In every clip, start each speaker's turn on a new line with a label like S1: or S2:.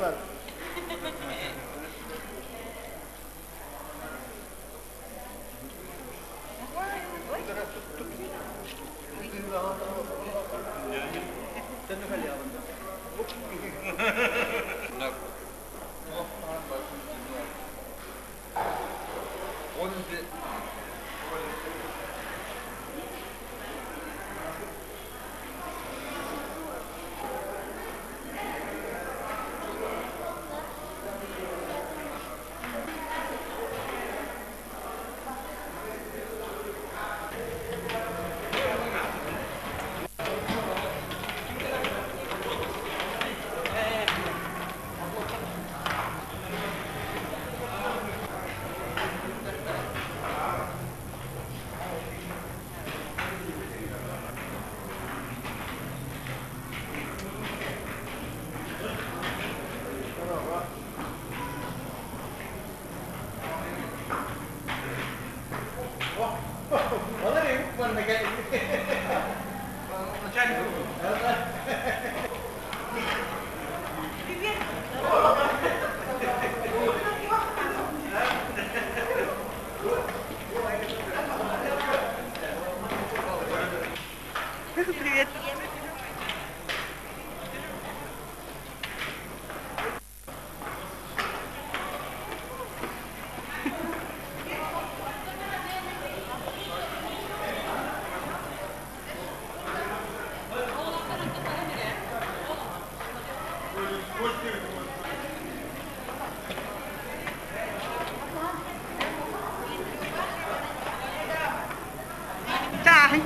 S1: бар.
S2: Привет. Тааһын.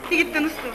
S2: Тигиттэн усту.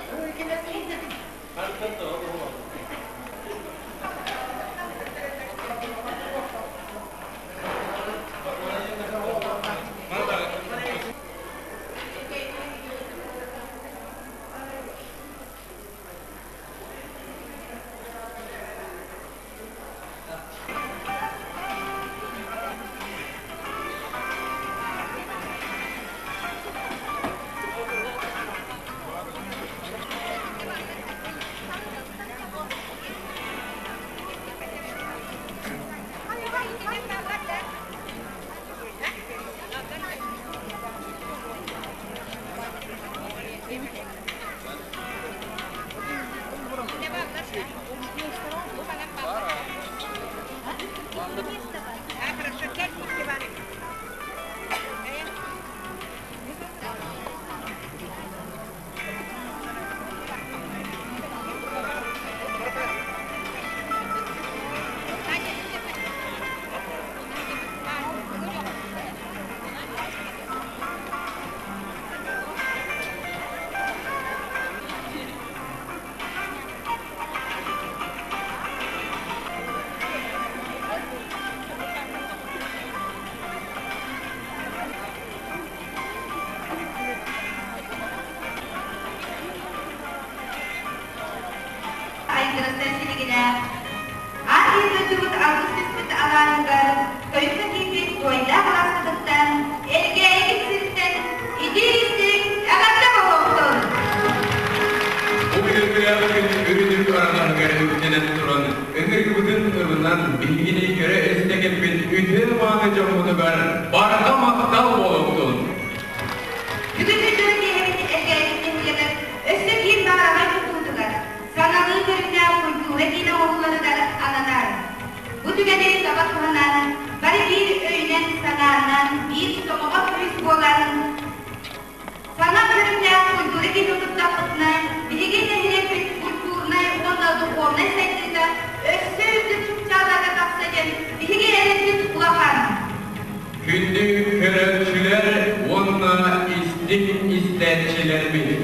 S1: биллэрбит.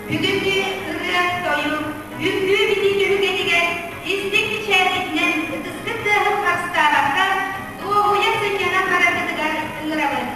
S3: Бүгүҥҥү ырыа-тойук, үҥкүү-битии түһүлгэтигэр истиҥ мичээргитинэн ытыскыт тыаһын харыстаабакка, дуоһуйа сынньанан бараргытыгар ыҥырабын.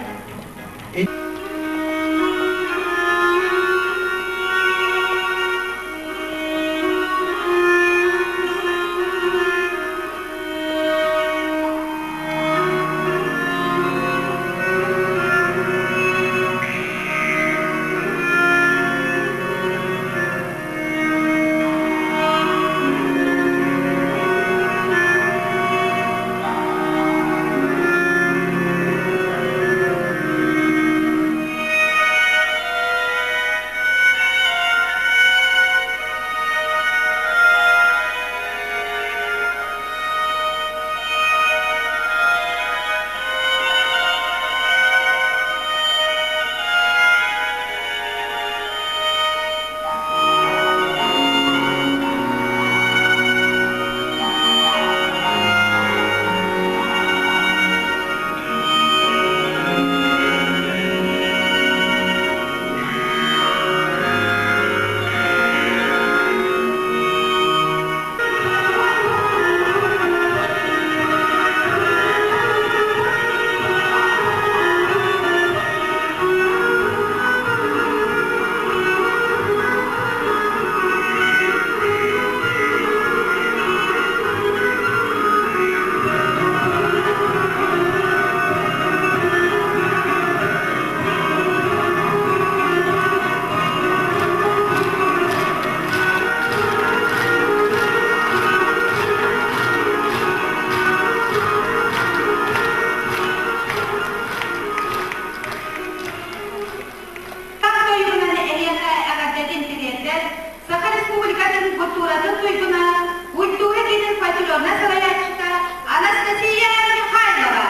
S3: Хас тойугунан эһиэхэ эҕэрдэтин тириэрдэр Саха Республикатын культуратын туйгуна, культура киинин патриотна салайааччыта Анастасия Михайлова.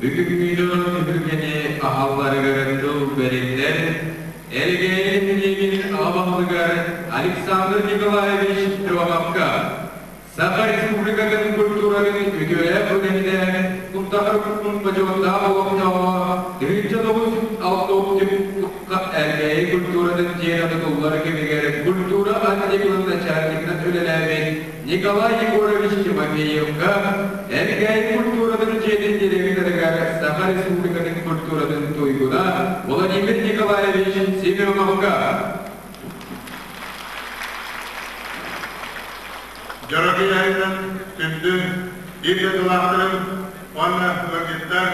S1: Бүгүҥҥү дьон түһүлгэни аһалларыгар тыл бэриллэр Элгээйи нэһилиэгин аҕа баһылыгар Александр Николаевич Трёховка Саха Республикатын культуратын үтүөлээх үлэһитэ, Кунтахар бочуоттаах олохтооҕо 1906 Элгээйи культуратын дьиэтэ тутуллар кэмигэр культура отделын начальнигынан үлэлээбит Николай Егорович Тимофеевка Элгээйи культуратын дьиэтин директорыгар Саха Республикатын культуратын туйгуна Владимир Николаевич Семеновка.
S4: Дьоро киэһэтинэн күндү биир дойдулаахтарым уонна ыалдьыттар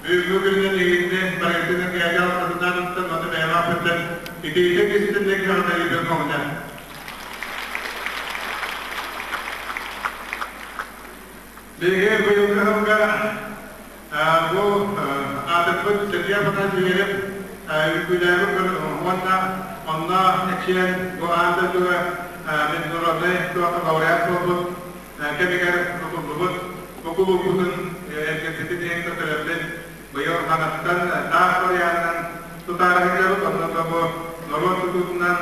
S4: бүгүҥҥү күнүнэн эһигини барыгытын эргээгэ алтатынаатыттан уонна бэйэм ааппыттан итиитик истинник эҕэрдэлиибин көҕүнэ. Биһиги быйылгы сылга бу аатырбыт Сергей Афанасьевич үҥкүүлээбит уонна онно эчиэн бу аан дойдуга международнай лауреат буолбут кэмигэр тутуллубут бу кулууппутун эргэрбитин иһин көрдөрөммүт быйыл хаҥастан таас варианынан тутаары сылдьабыт. Онно да бу норуот тутуутунан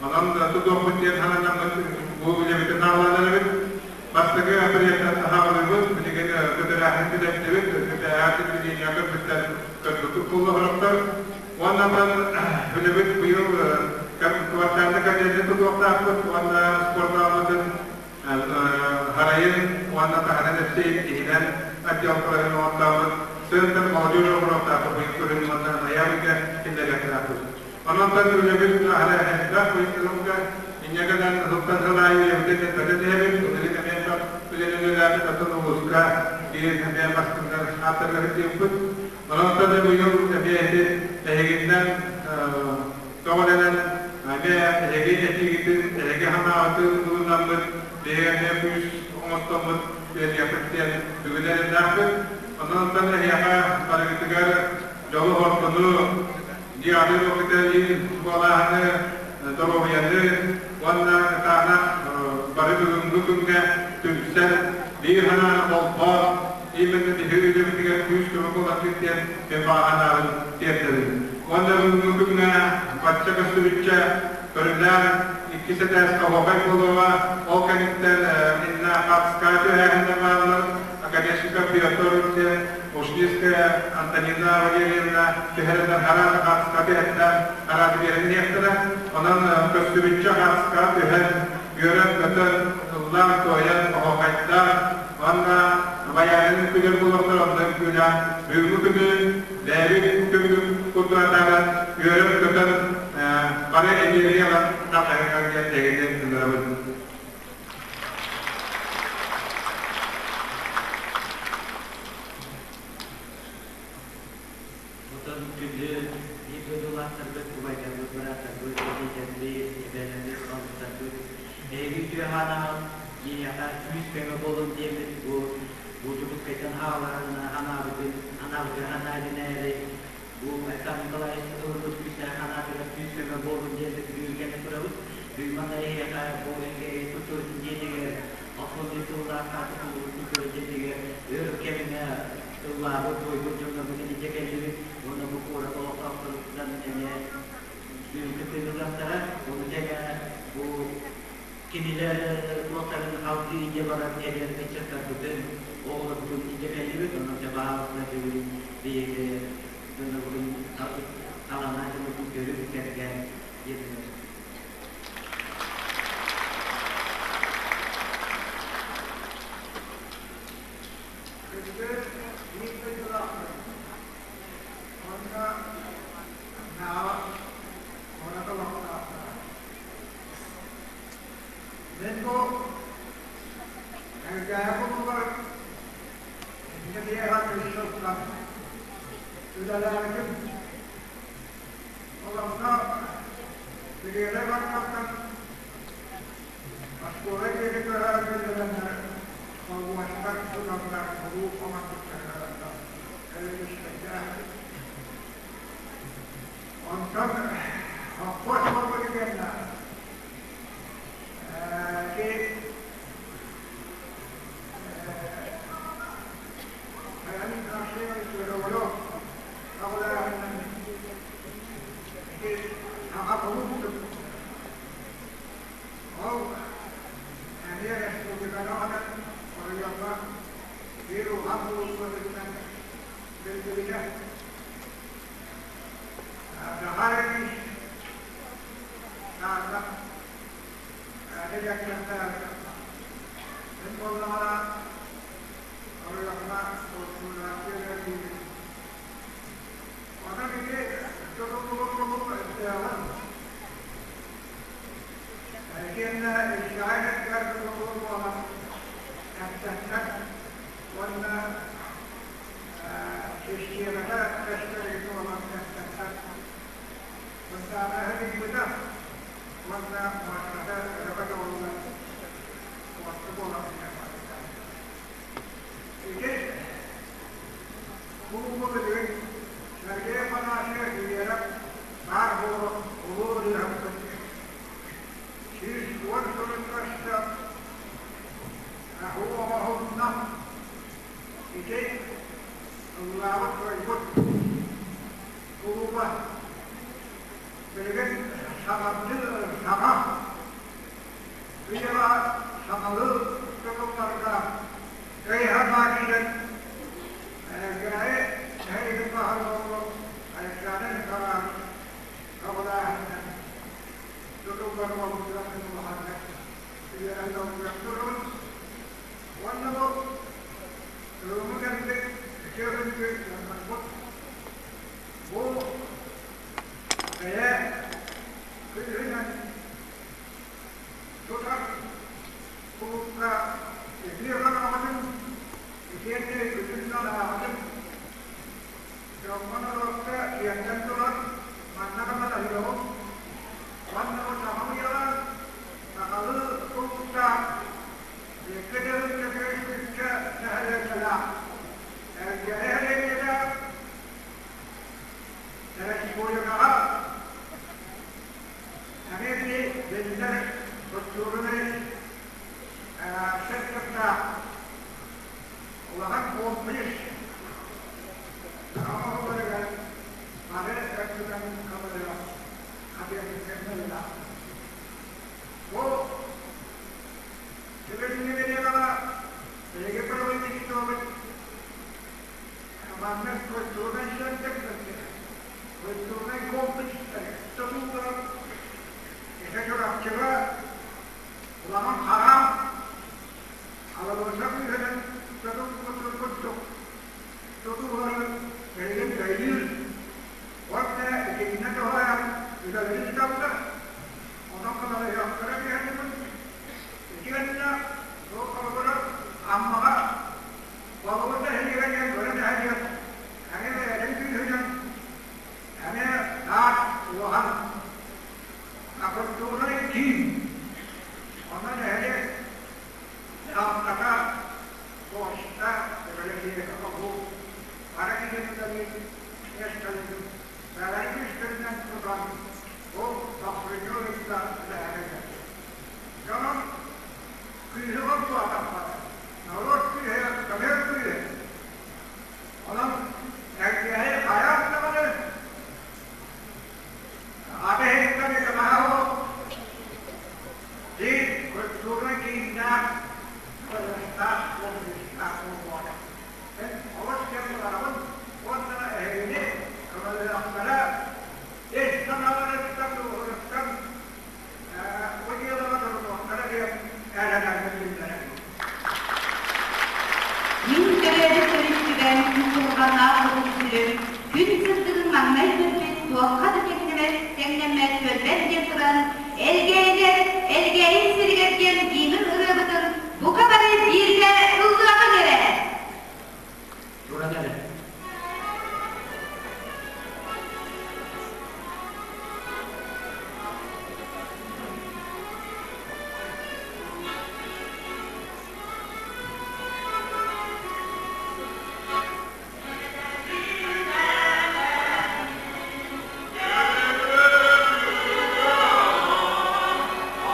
S4: онон тутуохпут диэн сананаммыт бу үлэбитин аҕалан эрэбит. Бастакы апрельтан саҕалыыбыт, билигин көтөрөөһүн бүтэрдибит, көтөрөөһүн телевидение көрбүттэр көрбүккүт буоллаҕыттар. Уонна үлэбит быйыл квартальный кабинеты тутуохтаахпыт уонна спортзалбытын харайын уонна таһынан өссө иһинэн отделкаларын оҥортообут центр молодежи оҥоруохтаахпыт быйыл күһүн уонна ноябрьга киллэриэхтээхпит. Онон үлэбит аһара элбэх быйыл инньэ гынан сылтан сыл аайы үлэбитин элбэтэ түһэбит. Былырыын эмиэ үлэни үлэлээбит атын улууска биир эмиэ бастыҥнар ааттарыгар сылдьыбыппыт. Онон быйыл эмиэ ити эһигиннэн көҕүлэнэн эмиэ эһиги этиигитин, эһиги санааҕытын ылынаммыт, биһиги эмиэ күүс оҥостоммут үлэлиэхпит диэн бүгүн эрэннээхпит. Онон эһиэхэ барыгытыгар дьолу-соргуну, Дианы Локотелин буолааһыны, доруобуйаны уонна ытаанах бары бүгүҥҥү күҥҥэ түмсэн, биир санааны холбоон, именно биһиги үлэбитигэр күүс-көмө буоларгыт диэн мин баҕа санаабын тиэрдэбин. Уонна бүгүҥҥү күҥҥэ бачча көстүбүччэ көрүлээн иккис этээскэ оһуохай буолуоҕа, ол кэнниттэн инна хапска түһээһиннэр бааллар, Оконешников Петр диэн Ушницкая Антонина Валерьевна түһэринэн араас хаатыска түһэттээн араас биэрэн иһиэхтэрэ. Онон көстүбүччэ хаатыска түһэн, үөрэн-көтөн, ыллаан-туойан, оһуохайдаан уонна байаанын үҥкүүлэр буолуохтар онно үҥкүүлээн бүгүҥҥү күнү бэйэбит күммүт курдук атааран, үөрэн-көтөн бары эниэргийэ ылан тарҕаһыҥҥа диэн эһигини ыҥырабын.
S5: Оттон күндү биир дойдулаахтарбыт, убайдарбыт, бырааттарбыт, эдьиийдэрбит, эбээлэрбит, балыстарбыт, эһиги үтүө ханаҕыт биһиэхэ күүс-көмө буолун диэммит бу бу Дьокуускайтан хааларын анаабытын анаабытыгар анаабинээри бу Александр Николаевич ылыммыт күүстээх ханаатыгар күүс-көмө буолун диэн бүгүн кэлэ турабыт. Бүгүн манна эһиэхэ бу Элгээйи культуратын дьиэтигэр Охотный сыллаах хаатыкуллубут культура дьиэтигэр өр кэмҥэ ыллаабыт, туойбут дьоннорбутун илдьэ кэллибит уонна бу куорат олохтоохторуттан эмиэ бүгүн кыттыылаахтара. Ону тэҥэ бу кинилэр туохтарын салгыы илдьэ баран эдэр ыччаттарбытын, оҕолорбутун илдьэ кэллибит. Онон дьэ баһаалыста бүгүн биһиги дьоннорбутун талааннаах дьоннорбутун көрүҥ, сэргээҥ диэтилэр.
S6: Күндү биир дойдулаахтарым, уонна Наа куорат олохтоохторо. Мин бу Элгээйи кулугар инженерэ сылтан үлэлээбитим. Олонно Билиэнэ Ивановтан оскуола диэки көһөрөн киллэрэннэр холбуочтар тутаннар кулууп оҥорбуттара өрүһүспэттэрэ. Онтон холкуос буолбут кэннэ ити Леонид Арсенович Журавлев көҕүлээһининэн ити саҥа кулууп туппуттар. Ол эмиэ республиканы аҕатын оройуоҥҥа биир улахан кулууппутуттан биллибитэ. Захар Ильич Саата эдэркэхтээбитэ. Мин буоллаҕына оройуоҥҥа култуурааччы үлэлиибин. Онон ити тутуллубут кулууп өстөөҕүн итиэннэ Иччэҕэй сирдэр тутуллубут Ыччаттар уонна систиэмэтэ көстөр буолан ыччаттар Сунтаарга ыйбыта уонна муостата өрө көтөҕүллэн муоста буолан барбыта. Ити кулууба билигин Сергей Афанасьев Венера баар буолан улуу ырыаһыппыт 110 сылын көрсө аһыы оҥоһунна. Ити ыллаабыт тойбут кулууба билигин саҥардыы саҥа үйэҕэ саҥалыы тутулларга өй-санаа киирэн Элгээйи нэһилиэгин баһылыга Александр Николаевич көҕүлээһининэн тутуллар буолбутугар улаханнык үөрэн долгуйан турабын. Уонна бу бүгүҥҥү кэлбит үтүө күндү дьоннорбут бу бэйэ күүһүнэн тутар кулуупка үтүө санаабытын итиэннэ үтүн санаабытын дьоҥҥо-норуокка тиэрдэн туран манна көмөлөһүөҕүҥ уонна бу саҥа үйэҕэ сахалыы кулууптаах икки тыһыынча сүүсчэ нэһилиэнньэлээх Элгээйи нэһилиэнньэтэ республикаҕа эмиэ били биллэр культурнай сектордаах улахан комплекс оҥоһулларыгар бары өттүнэн көмөлөөх хатыйарга Бу түгэннэрэ биһиги правительствобыт маннык культурнай центрдэргэ, культурнай комплекстары тутуулар ити Чурапчыга улахан хараам алабыса күүһүнэн тутуллубутун курдук тутуулары билигин өйүүр уонна итиннэ туһаайан үлэлэрин ыыталлар. Онон көмөлөһүөхтэрэ диэн итиэннэ бу холобура Аммаҕа Болугур нэһилиэгэр диэн бары нэһилиэк эмиэ бэйэтин күүһүнэн эмиэ таас улахан культурнай киин. Онно нэһилиэк дьаһалтата, почта, бибилэтиэкэ, кулууп бары киһини үлэлиир миэстэлэрин бэйэлэрин күүстэринэн тутан бу тохсунньу ыйга үлэлэһэллэр. Дьонум күүһү холбоотоххо, норуот күүһэ көмүөл күүһэ. Онон Элгээйи хайаан даҕаны аты иһиттэн итэҕэһэ суох биир культурнай кииннээх, кыргыстаах, комплекстаах буолуоҕа. Мин олус диэн баҕарабын уонна эһигини көмөлөһүөхтэрэ ис санааларыттан, дууһаларыттан бу дьыалаҕа турунуохтара диэн эрэнэрбин биллэрэбин.
S3: Мин төрөөбүт төрүччүбэр кутурҕаннаах хотугу сирим, күн сырдыгын маҥнай көрбүт, туохха да тэҥнэммэт, тэҥнэммэт түөлбэт диэн туран, Элгээйилэр, Элгээйим сиригэр диэн гимн ырыабытын бука бары бииргэ ыллыаҕыҥ эрэ!
S5: Туран эрэ.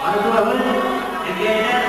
S5: Аны турабын, Элгээйилэр.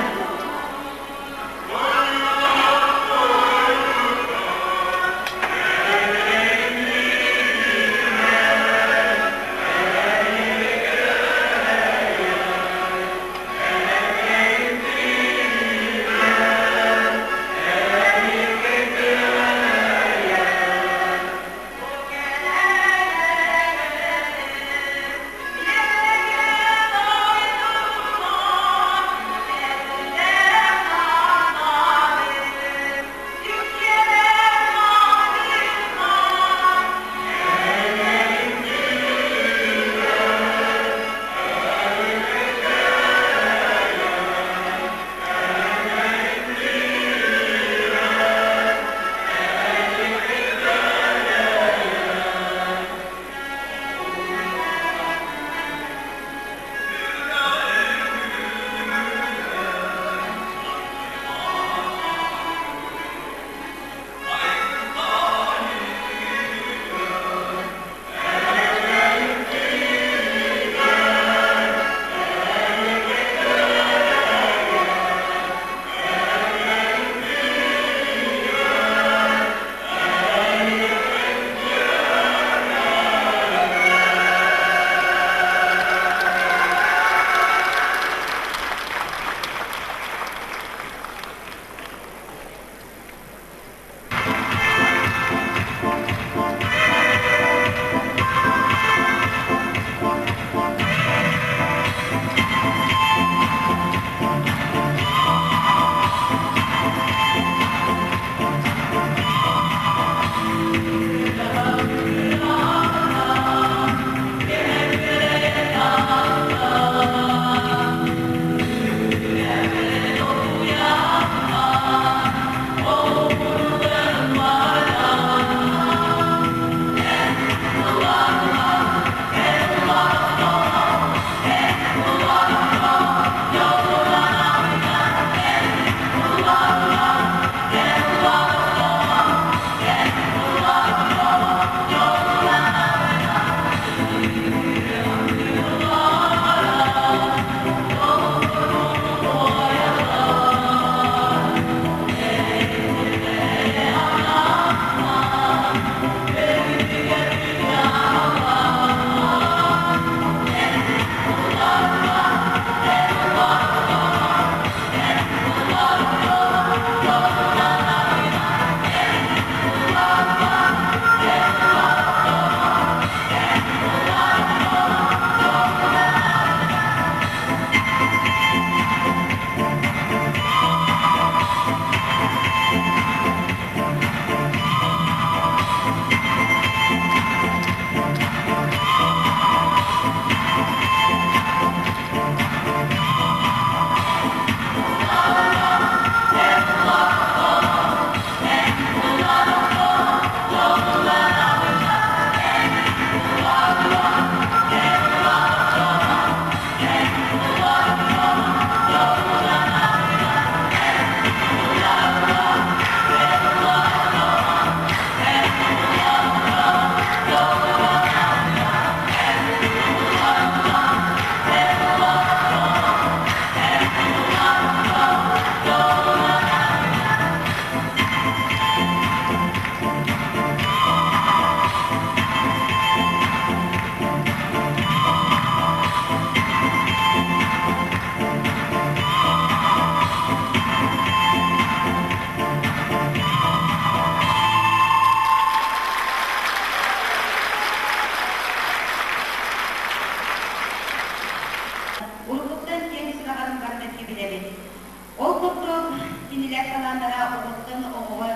S3: талааннара оҕоттон оҕоҕо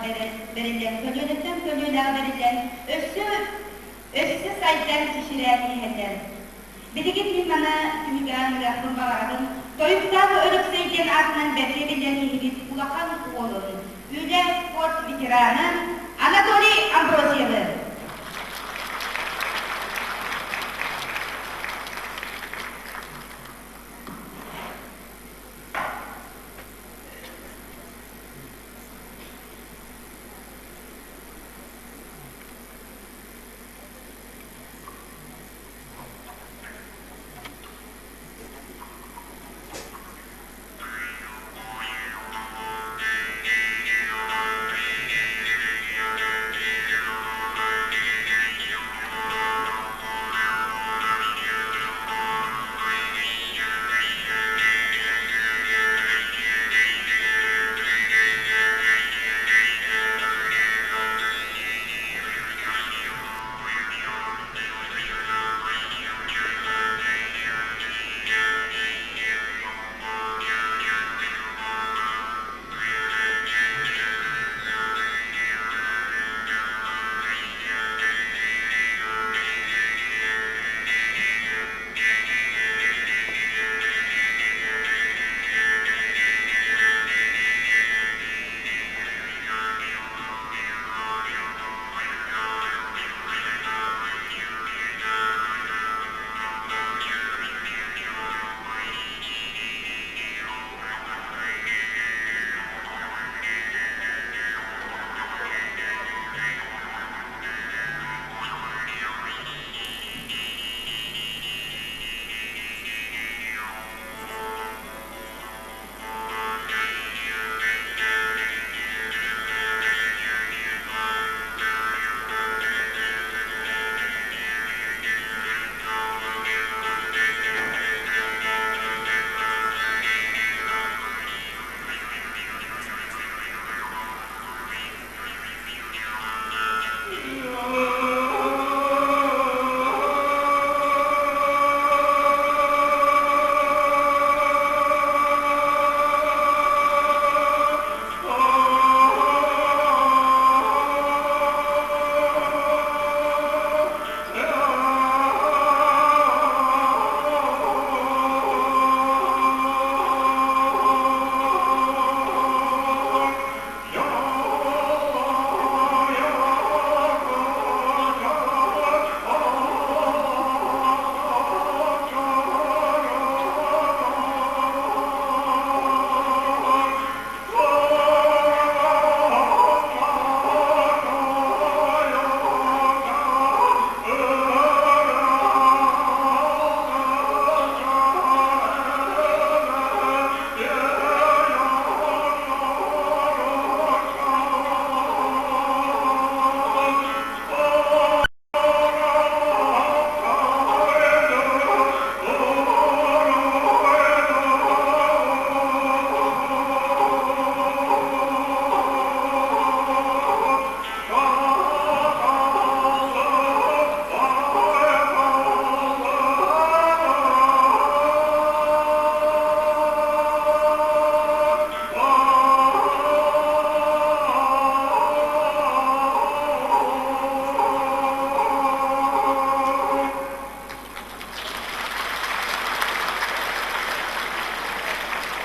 S3: бэриллэн, көлүөнэттэн көлүөнэҕэ бэриллэн, өссө өссө сайдан чэчирээн иһэллэр. Билигин мин маны түмүктээн ыһыахпын баҕарабын. Тойуктаах Өлөксөй диэн аатынан бэркэ биллэр киһибит улахан уолун, үлэ, спорт ветерана Анатолий Амбросьевы.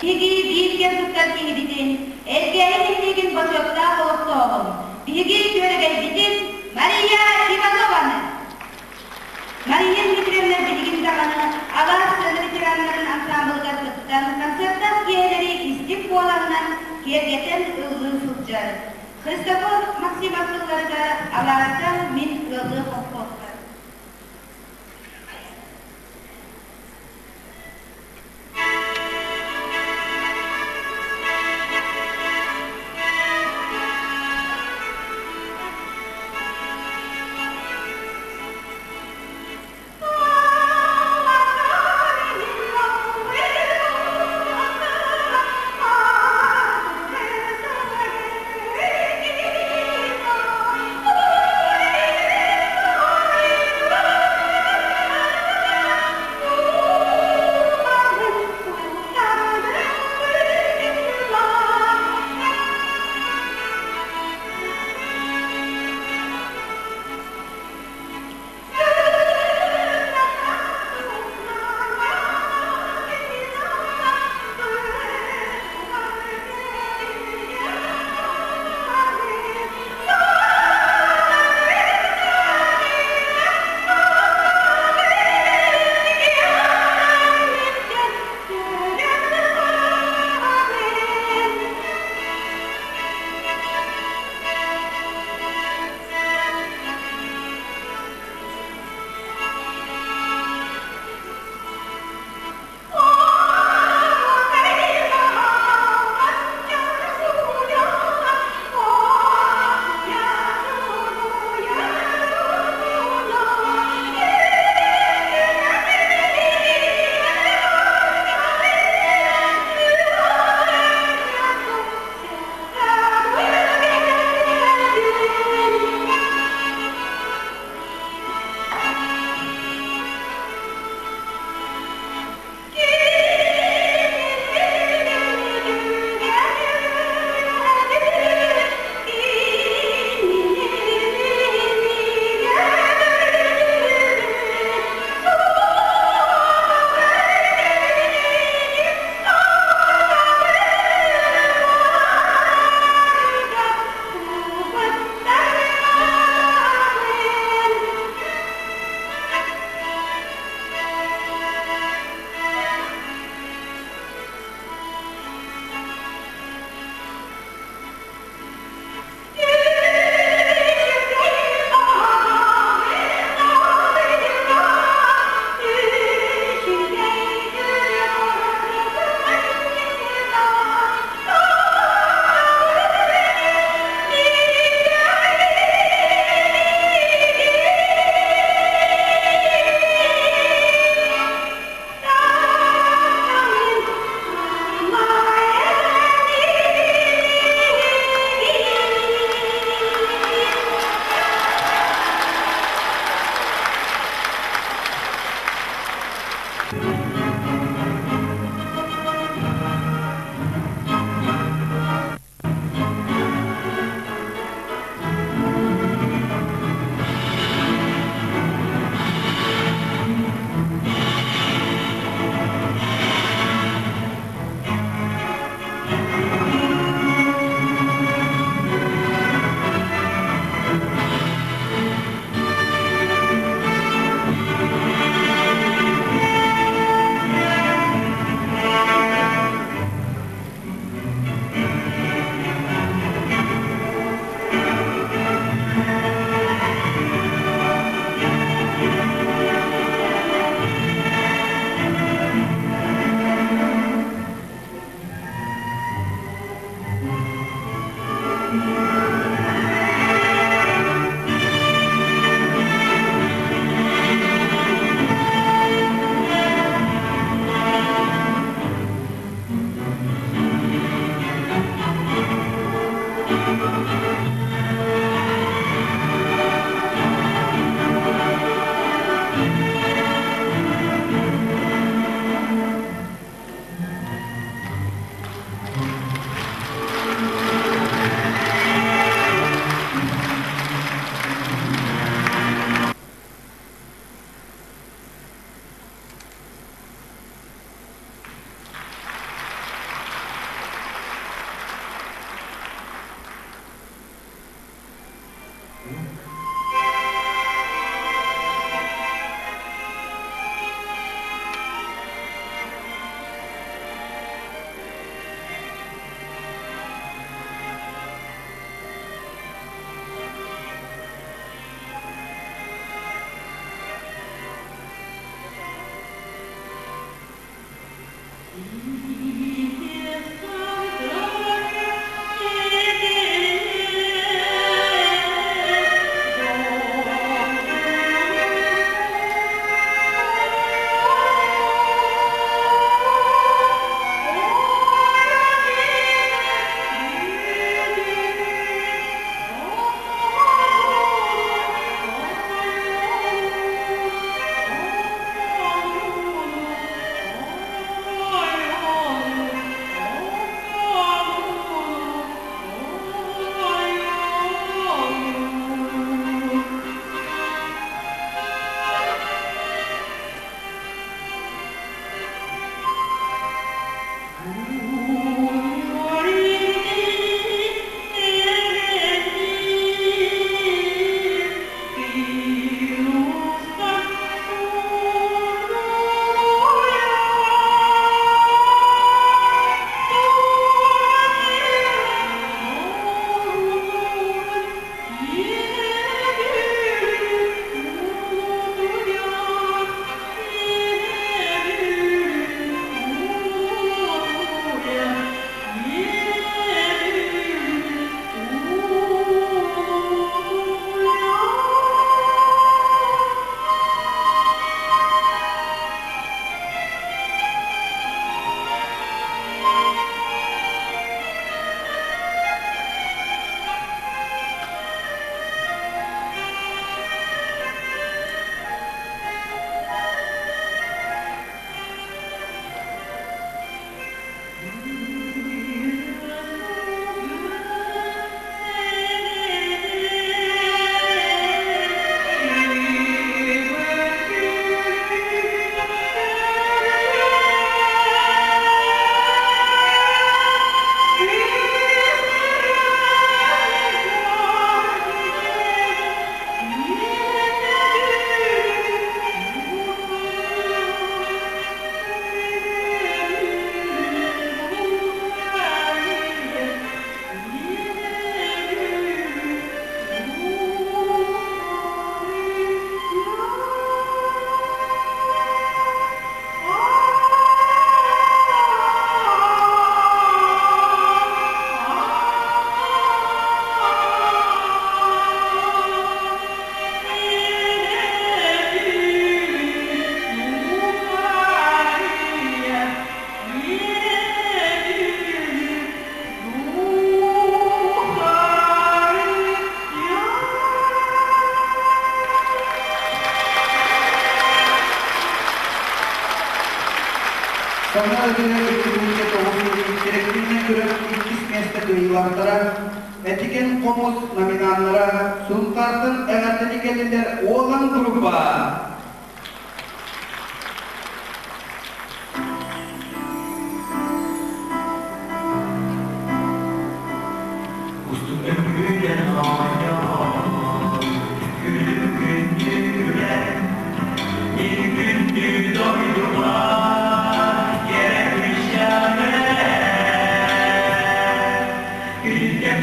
S3: Биһиги биир кэм туттар киһибитин, Элгээйи нэһилиэгин бочуоттаах олохтооҕун, биһиги күөрэгэйбитин Мария Иванованы! Мария Дмитриевна билигин даҕаны алаас сыана ветераннарын ансаамбылыгар кыттан, концертаах киэһэлэри истиҥ куолаһынан киэргэтэн ыллыы сылдьар. Христофор Максимов тылларыгар алааска мин ыаллыы холкуоттар.
S7: Саҥа Өтүйэ 2009 кэлэктиибинэй күрэх иккис миэстэ кыайыылаахтара, Этигэн хомус номинаннара Сунтаартан эҕэрдэни кэллилэр Уолан группа.
S8: Устун өҥкүүлэн оонньоон, күлүм күндүлэн, күндү дойдубар кэрэ Күнтэн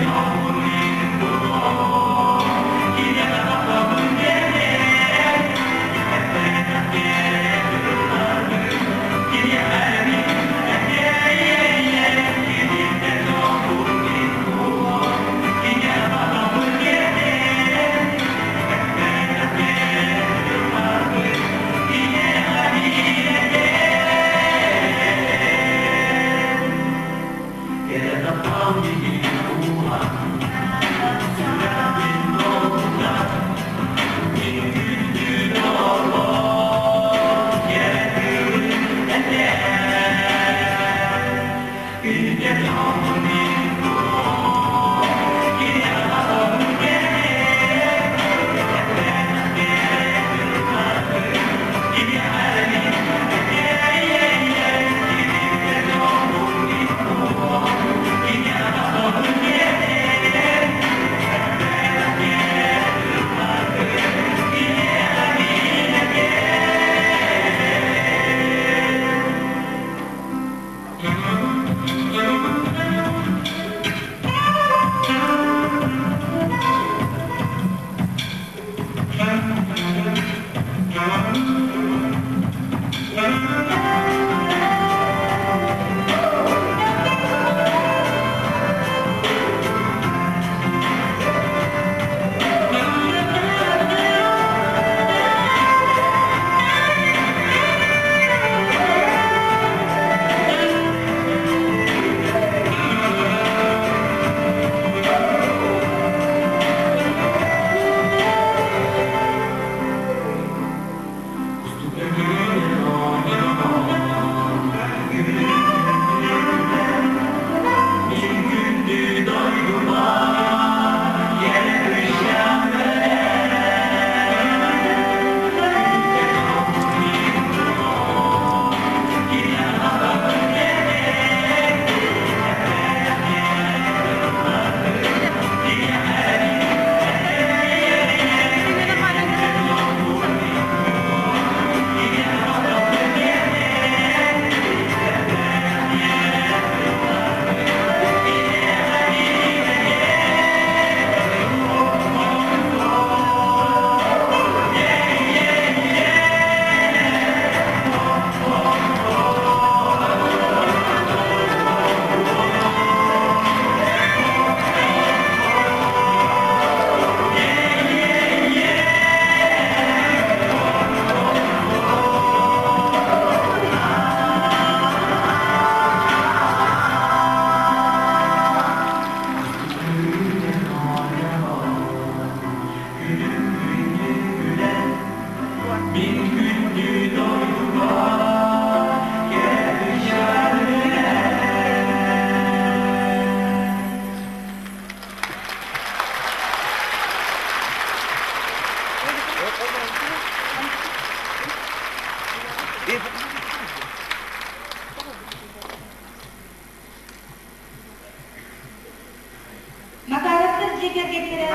S3: Макаровтар дьиэ кэргэттэрэ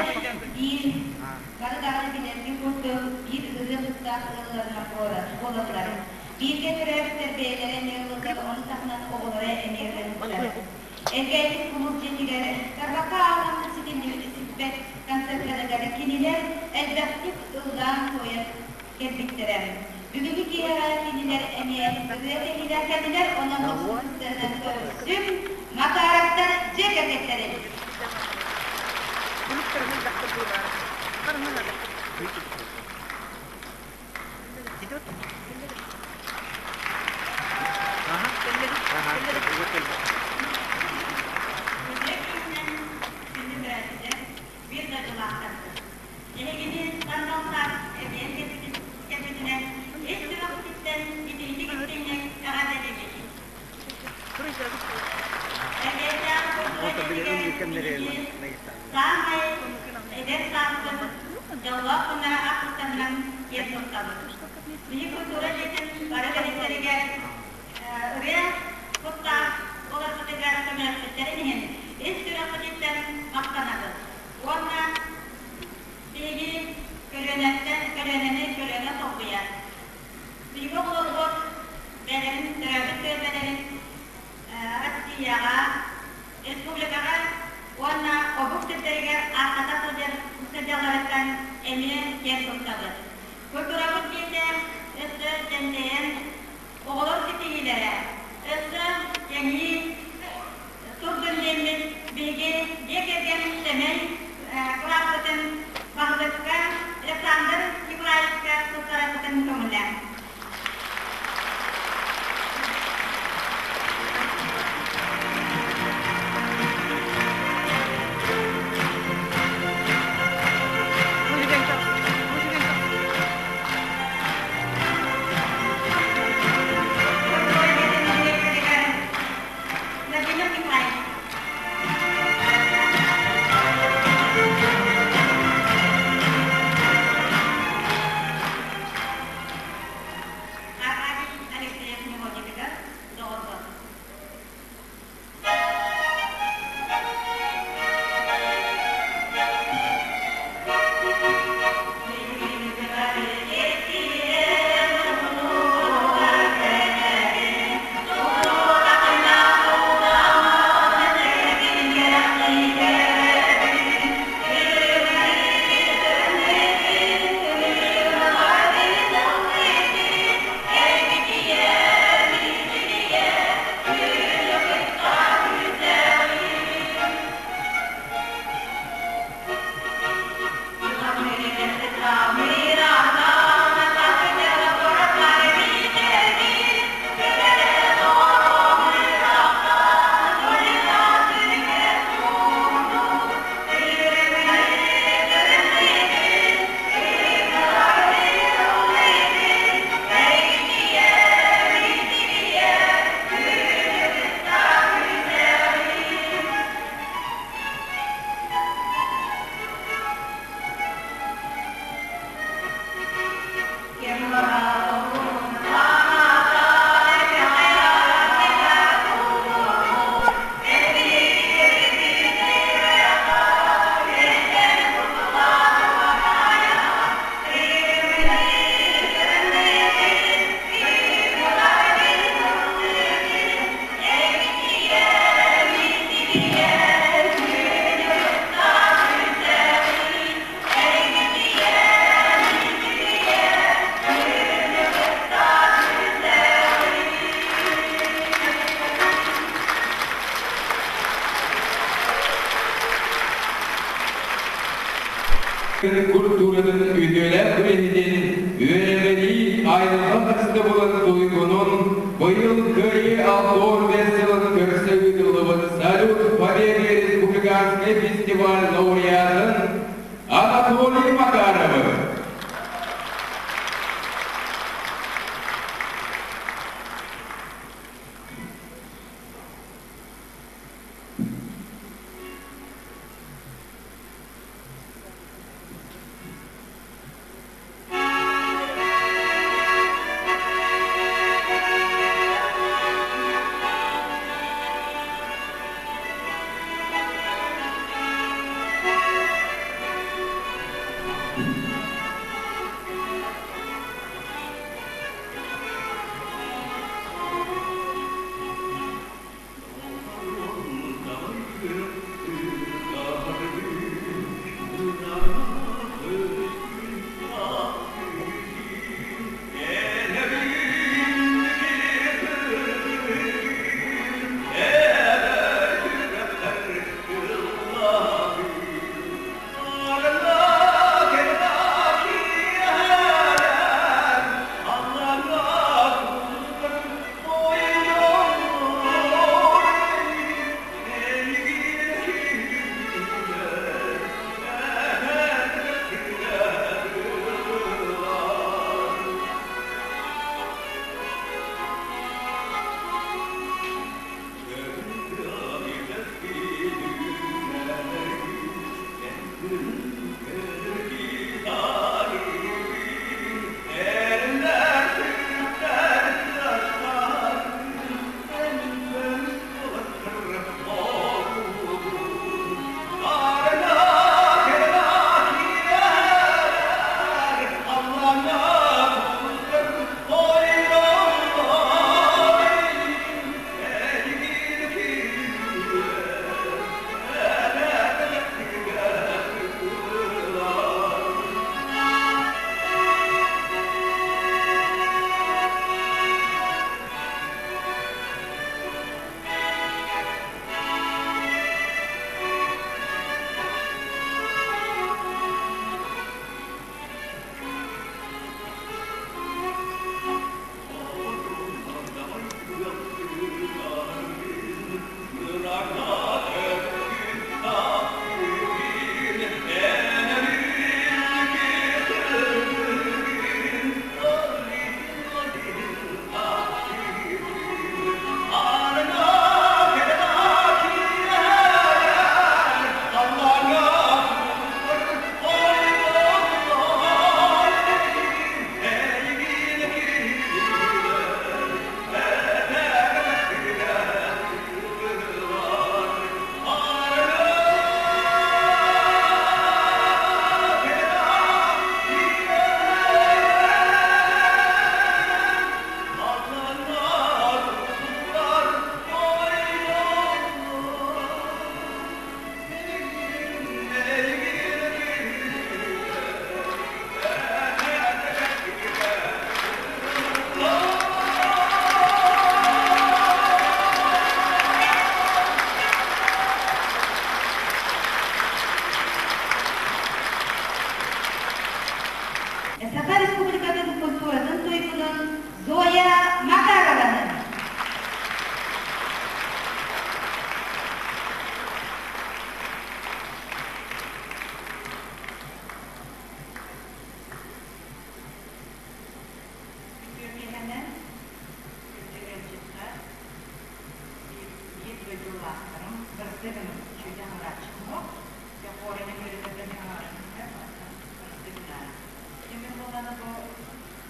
S3: биир бары даҕаны билэргит курдук биир ырыа куттаах ыалларынан буолаллар. Бииргэ төрөөбүттэр бэйэлэрэ эмиэ ыллылар, ону таһынан оҕолоро эмиэ ырыаһыттар. Элгээйбит кулууп дьиэтигэр тарбахха ааҕаммыт ситиллибит концертарыгар кинилэр элбэхтик ыллаан-туойан кэлбиттэрэ. Бүгүҥҥү киэһэҕэ кинилэр эмиэ ырыа кэһиилээх кэллилэр, онон дохсун көрсүм Макаровтар дьиэ кэргэттэрин.
S9: Биир дойдулаахтарбыт. Эһигини сандаллаах эбиэн кэппитинэн ис сүрэхпититтэн итиитик-истиҥник эҕэрдэлиибит. Эргээтээх култуура дьиэтигэр саамай эдэр сааспыт дьоллоох күннэрэ ааспыттарынан киэн туттабыт. Биһи култуура дьиэтин бары үлэһиттэригэр ырыа куттаах буоларбытыгар көмөлөспүттэрин иһин ис сүрэхпититтэн махтанабыт. Уонна биһиги көлүөнэттэн көлүөнэни көлүөнэ солбуйар. Биһиги оҕолорбут бэйэлэрин төрөөбүт түөлбэлэрин Россияҕа, республикаҕа уонна омук сирдэригэр ааттата сылдьар сылдьалларыттан эмиэ киэн туттабыт. Культурабыт дьиэтэ өссө дьэндэйэн, оҕолор ситиһиилэрэ өссө кэҥии турдун диэммит биһиги дьиэ кэргэн сэмэй кылааспытын баһылыкка Александр Николаевичка туттарарбытын көҥүллээн.
S1: Культуратын үтүөлээх үлэһитин үөрэҕирии айылҕа харыстабылын туйгунун быйыл Кыайыы 65 сылын көрсө ыытыллыбыт Салют Победы республиканскай фестиваль лауреатын Анатолий Макаровы.
S3: Саха Республикатын культуратын туйгунун Зоя Макарованы.
S9: Үтүөкэһэнэн күндү ыалдьыттар, биир дойдулаахтарым, бырастыы гыныҥ, үчүгэйдик аҥарааччым Дьэ, үөрэтэрдэн аҥаарыҥҥа бырастыы гынаары. Дьэ, мин буоллаҕына бу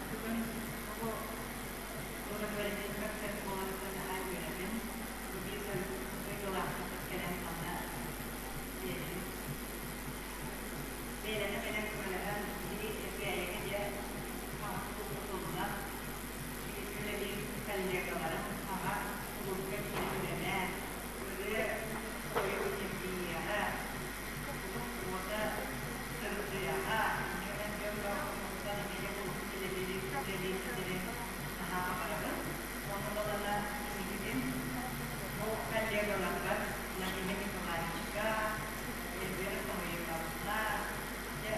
S9: бүгүн бу благотворительный концерт буоларыттан наһаа үөрэбин. Бу биир дойдулаахтарбыт кэлэн манна биэрдим. Бэйэлэрэ кэлэн көмөлөһөн, биһиги Эргээйигэ дьэ хаҥас тутуллан, бииргэ үлэлиир коллегаларым аҕа кулуупка киирэн үлэлээн, ырыа тойук ньиргийиэҕэ, кулууп уота сырдыаҕа, инньэ дьон мустан эмиэ кулууппут үлэлиир үлэлиир наһаа баҕарабын. Уонна балана инникитин бу коллегаларбар Владимир Николаевичка, Эльвира Самуиловна, дьэ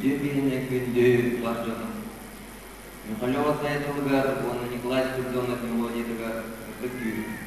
S1: Үтүө киһини күндү бар дьонум Михалева Сайа тылыгар уонна Николай Спиридонов мелодиятыгар ытык түүн.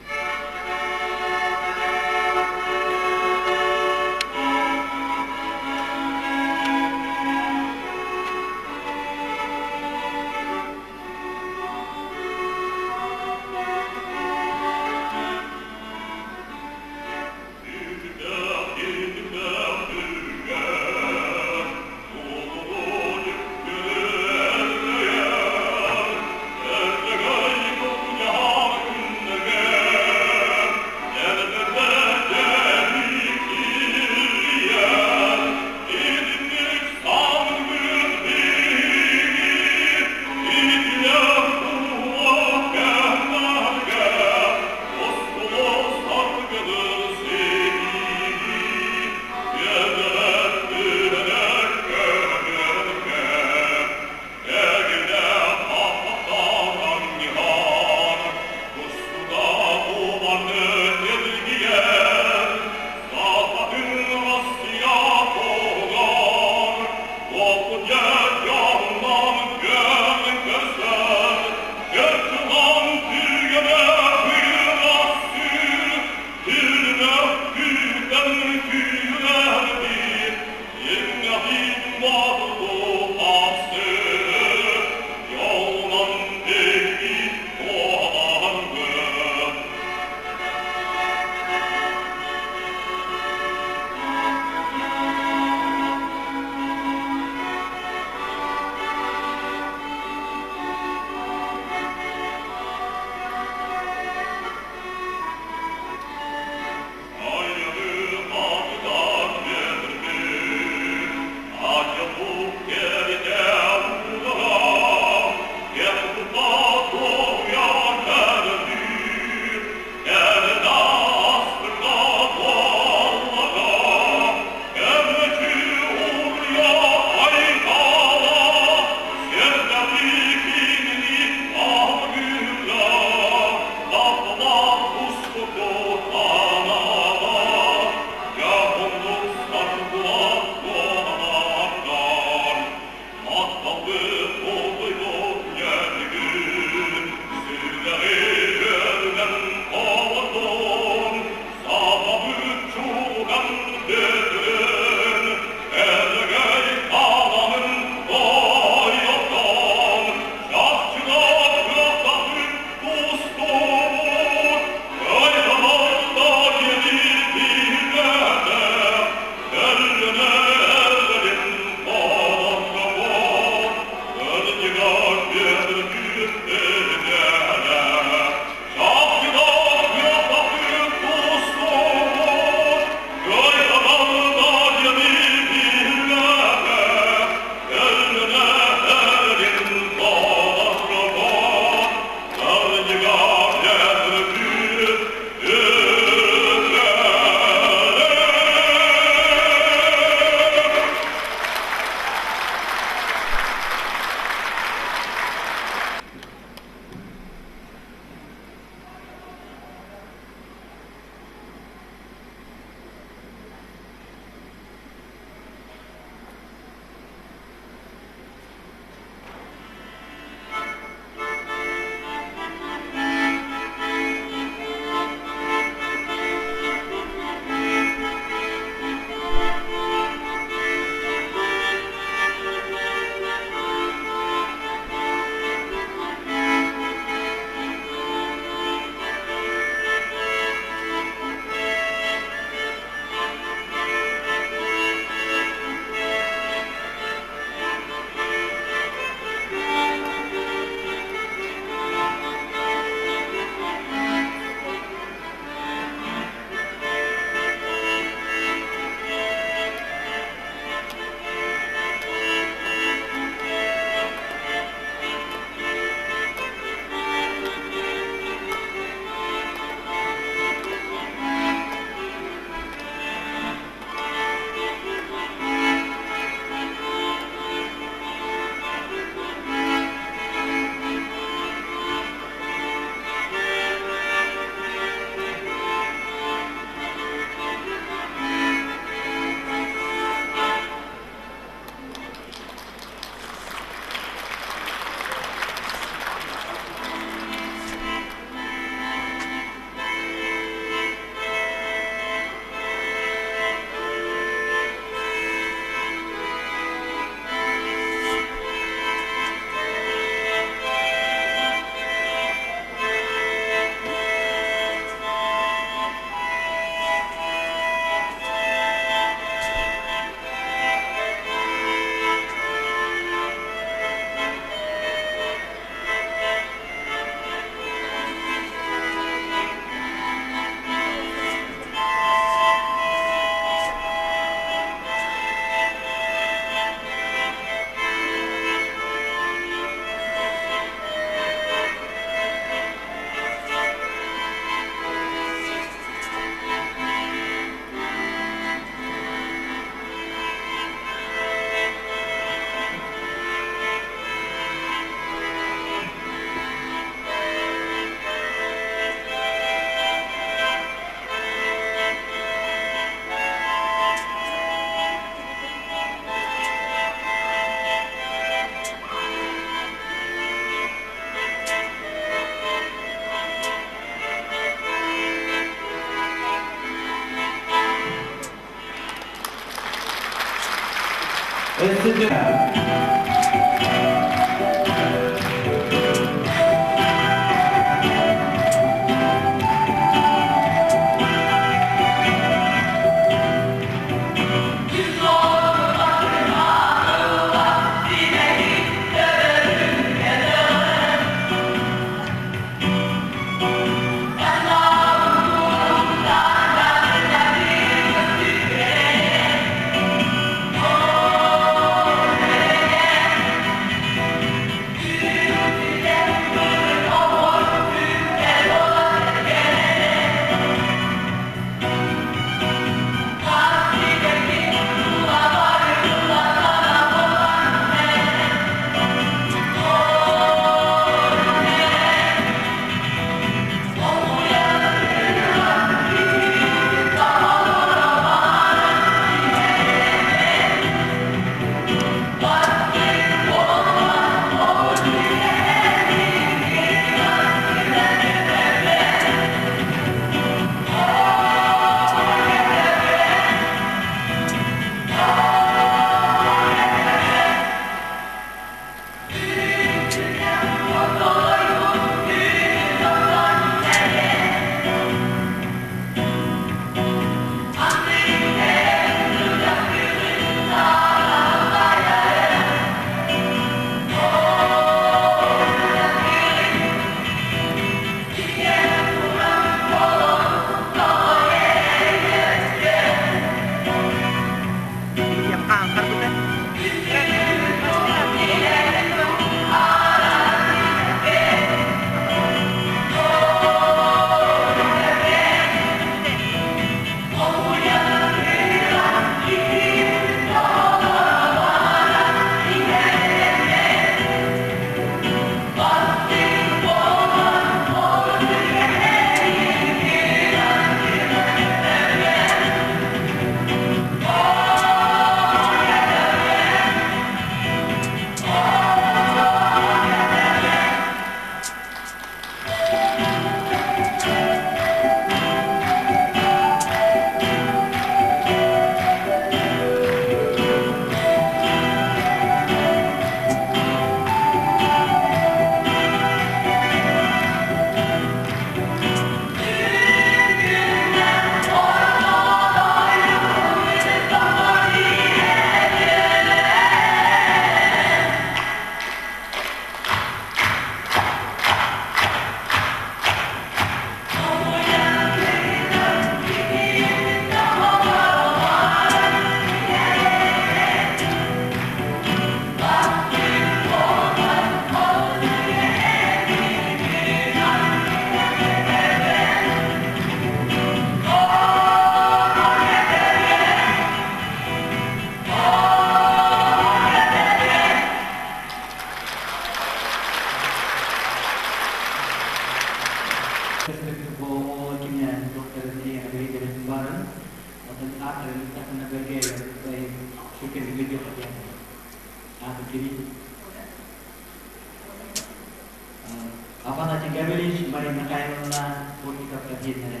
S5: Афанасий Гаврильевич, Мария Михайловна Плотников диэннэрэ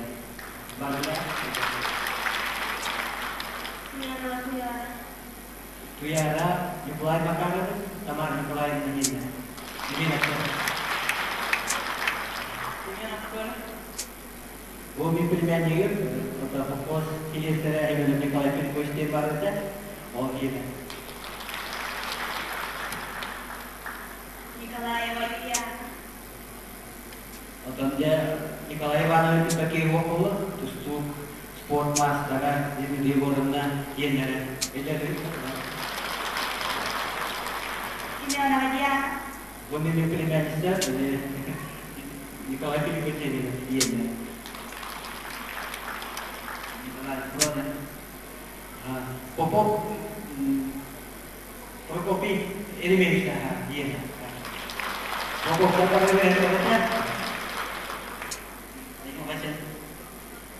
S5: барыта. Туяра Николай Макарович, Тамара Николаевна диэннэрэ. Бу мин племяннигим, это вопрос директора именно Николай Филиппович диэн бар этэ, ол киһи.
S3: Николаева Илья.
S5: Оттон дьэ Николай Иванович Пакеев буолла, тустуук, спорт маастара, Дмитрий Егоровна диэннэрэ.
S3: Семенова Диана.
S5: Бу мин племянница, Николай Филиппович диэннэрэ. Николай Фродин. Попов Прокопий Еремеевич диэн. Попов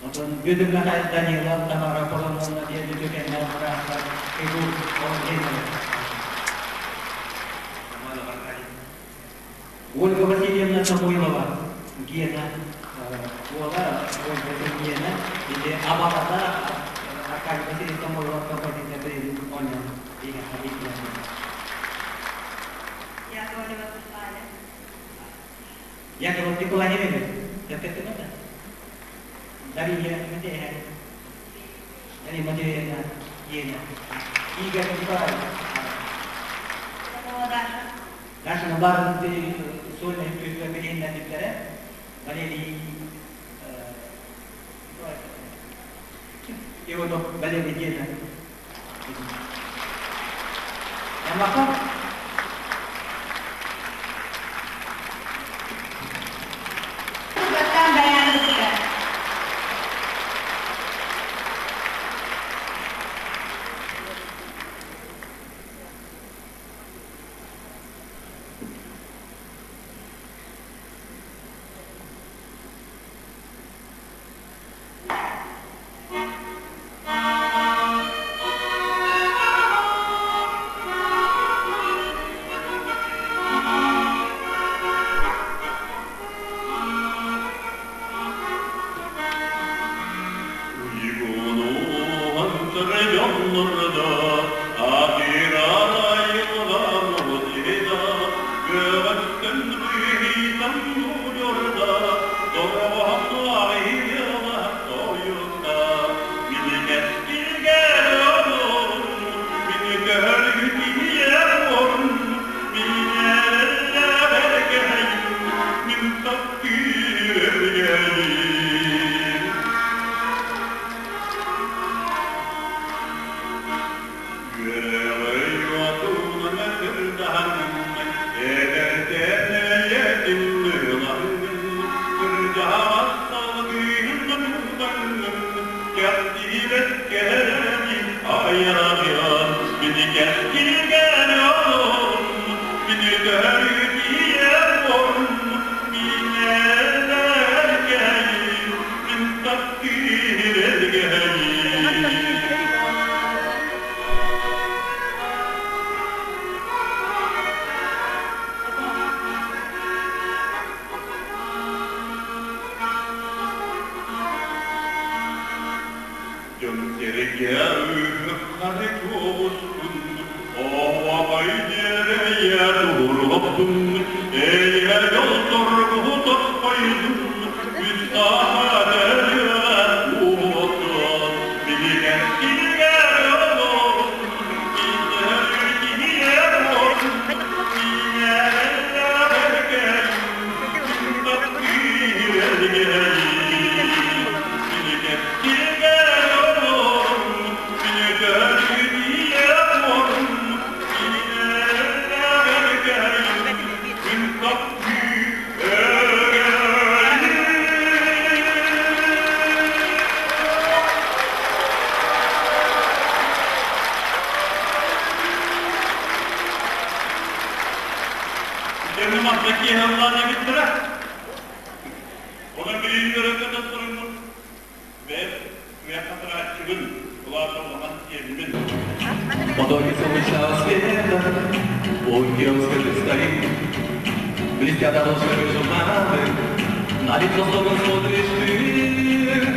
S5: Отон Бүөтүр Михаил Данилов, Тамара Аполлоновна диэн үтүөкэннээх быраастар Егор Ольга Васильевна Самойлова Гена уола Ольга Гена или абаҕата Аркадий Васильевич Самойлов композиция оонньоон.
S3: Яковлева Светлана.
S5: Яков Николаевич, это Дарья Матвеевна, Дарья Матвеевна, Елена, Игорь Николаевич.
S3: Даша.
S5: Даша барын сольный билиннәрдикләре Валерий Иванов Валерий Елена. Ямаков.
S3: Баттан баяныбытыгар.
S8: Потоки солнечного света у киоска ты стоит, блестят ладошками журналы, на лицо словно смотришь ты,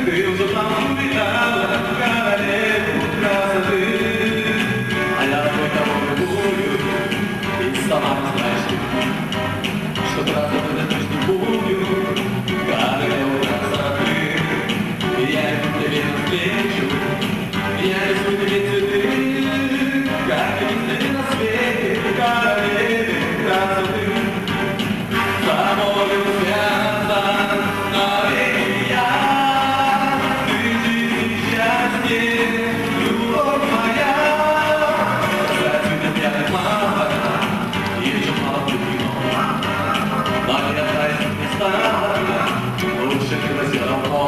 S8: ты в журнал увидала королеву красоты. А я твой кого любую, и сама не знаешь ты, что красоты ты любую, королеву красоты. Я иду тебе навстречу, я несу тебе цветы, как единственный на свете королеве красоты. С тобою связан навеки я, ты жизнь и счастье, любовь моя. Зацветет пьяных мамок, еще мало влюблено. Но я праздник не стала, лучше было все равно.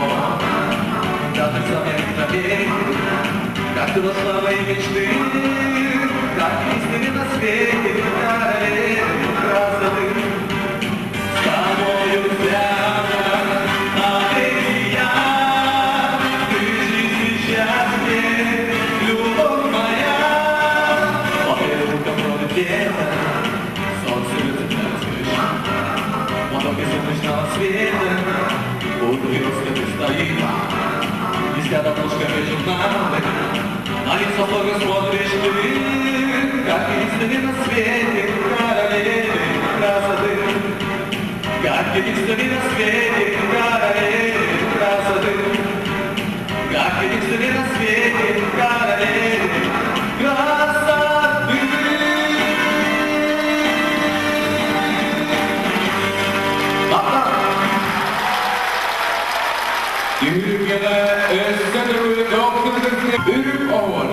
S8: Я так сам я не поверю, как ты вошла в мои мечты, как единственный на свете королевы красоты. С тобою связан навеки я, ты жизнь и счастье, любовь моя. По переулкам бродит лето, солнце летит на крышу. Потоки солнечного света, у киоска ты стоишь, блестят обложками журналы, на лицо строго смотришь ты. Как единственный на свете королеве красоты. Как единственный на свете королеве красоты. Как единственный на свете королеве красоты.
S10: Түһүлгэҕэ өссө төгүл үрүк оһуор.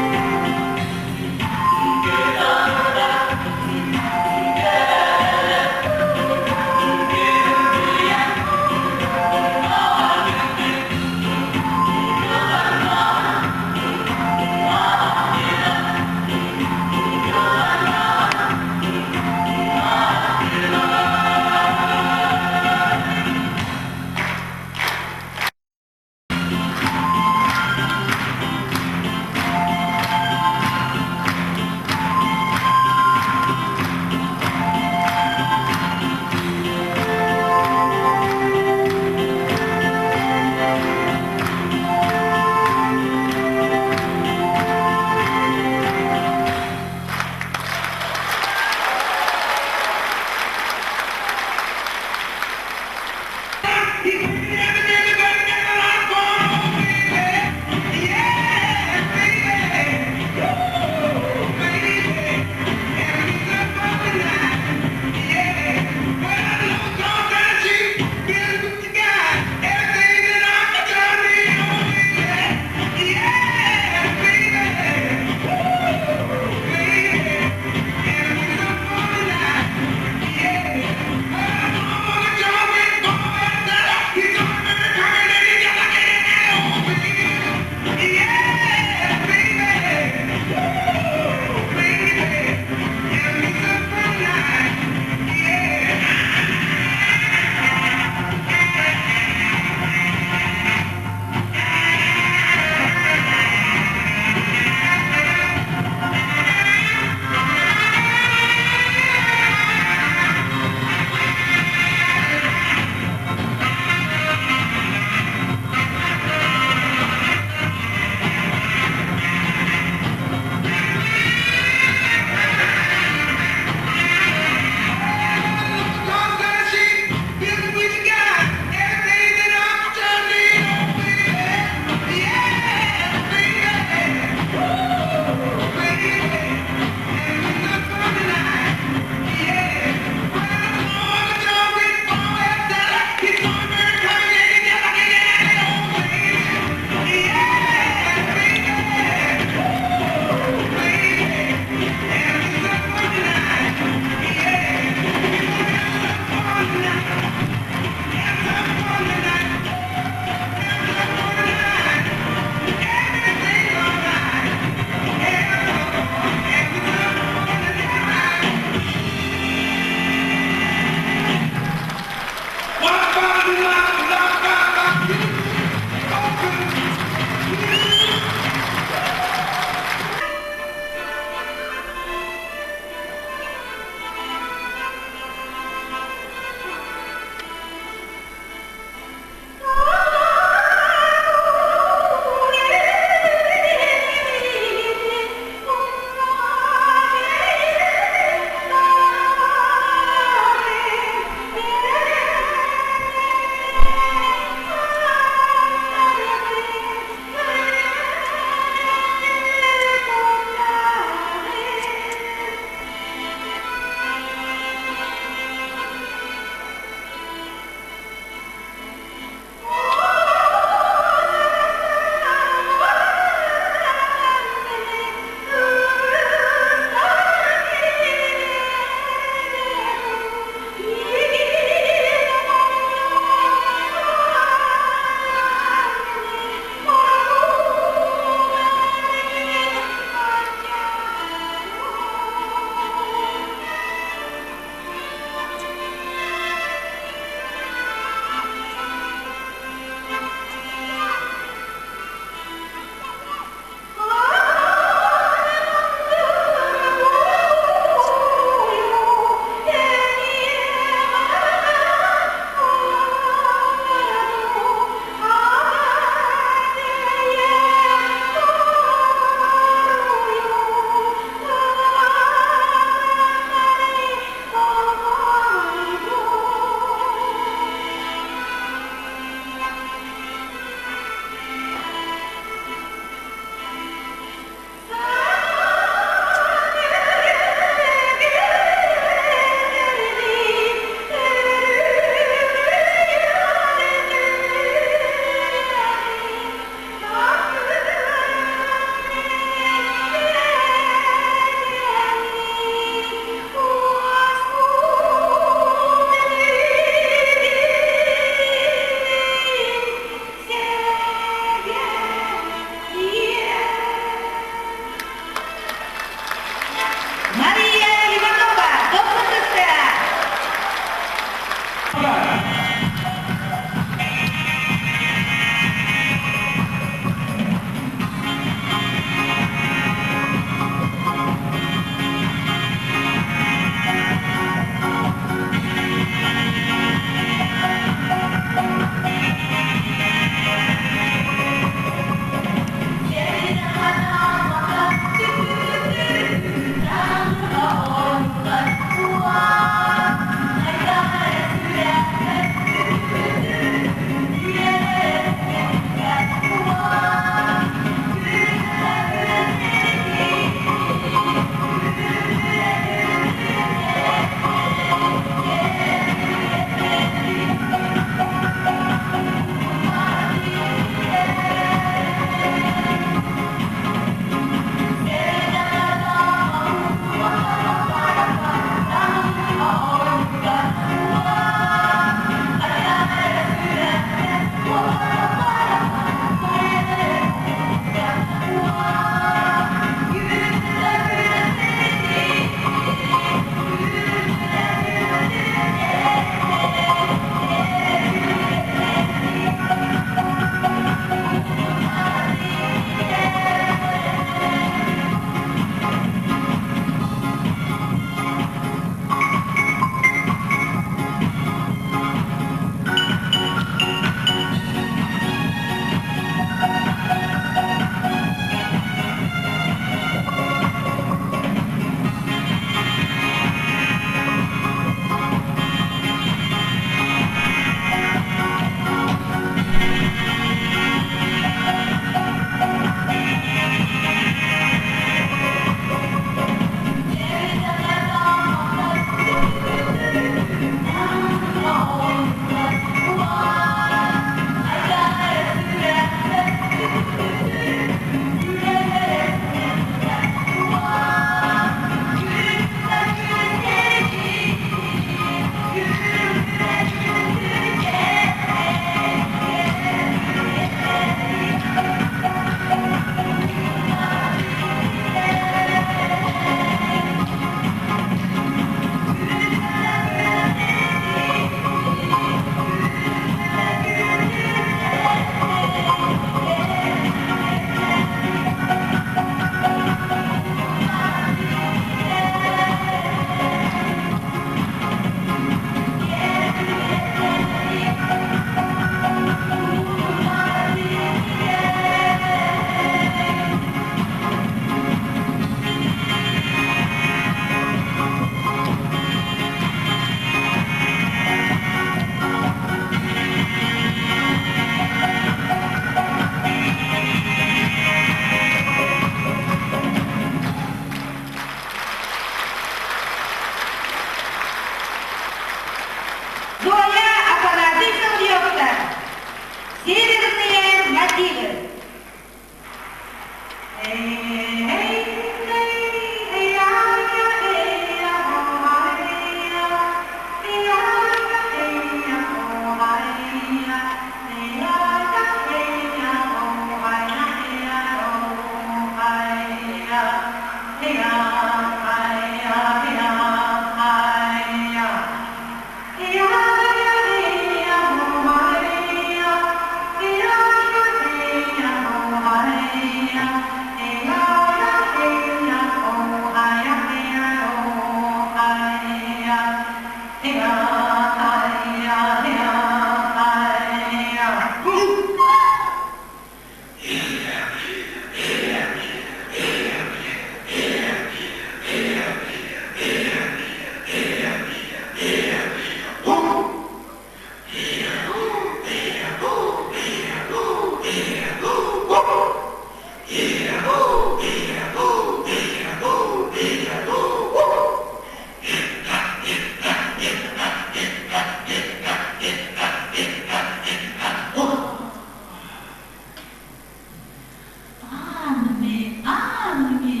S11: Анми, Анми,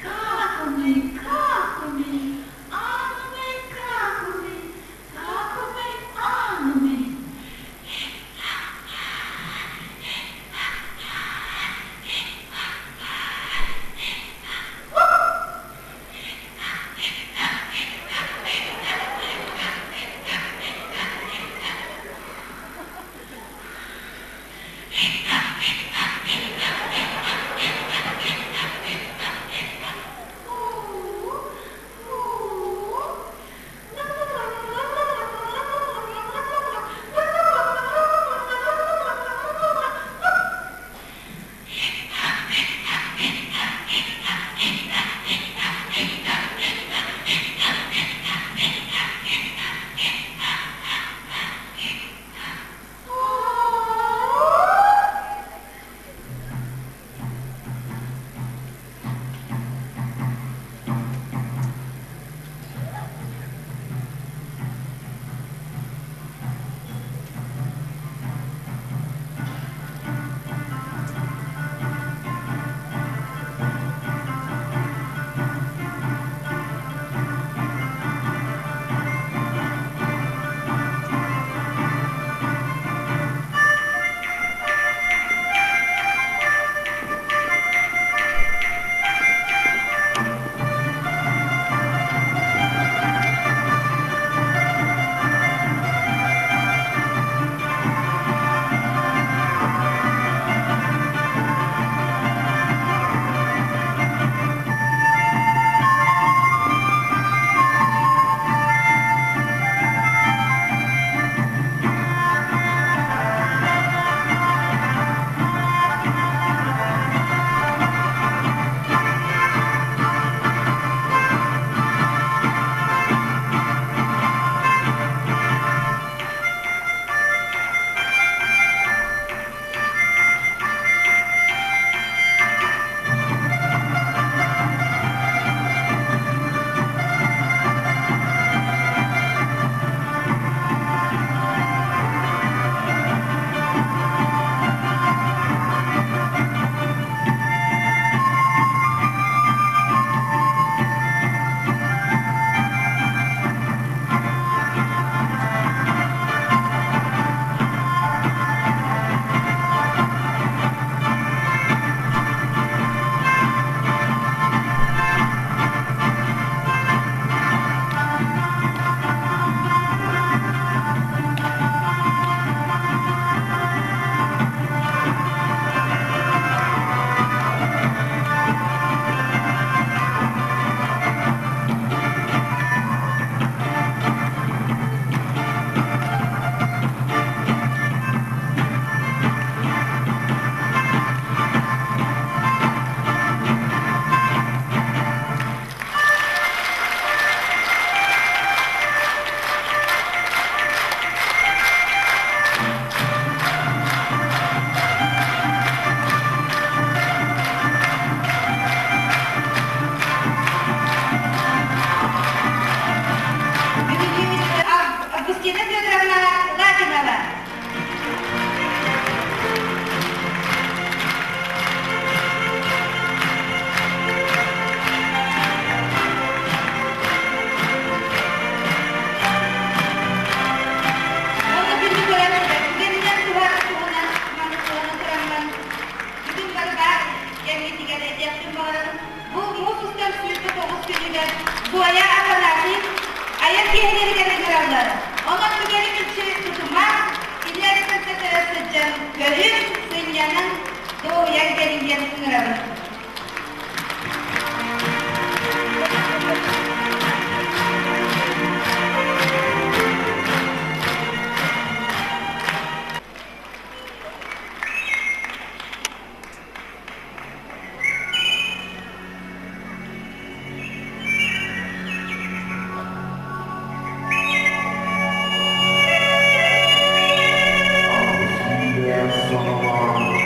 S11: Какуми, Какуми, Анми, Какуми, Какуми, Анми.
S3: Августина Федоровна Латинова. Онно күндү көрөөччүлэр, түгэнинэн туһаан туһунан маннык туһанан тураммын, бүгүн бары баар кэмҥитигэр этиэхпин баҕарабын. Бу муус устар 29 күнүгэр Зоя Афанасьев айар киэһэлэригэр ыҥыраллар. Онон түгэни мүлчү тутумаҥ, кинилэри кытта көрө сылдьан көрүҥ, сынньаныҥ, дуоһуйан кэлиҥ диэн ыҥырабын.
S10: Саҕалаан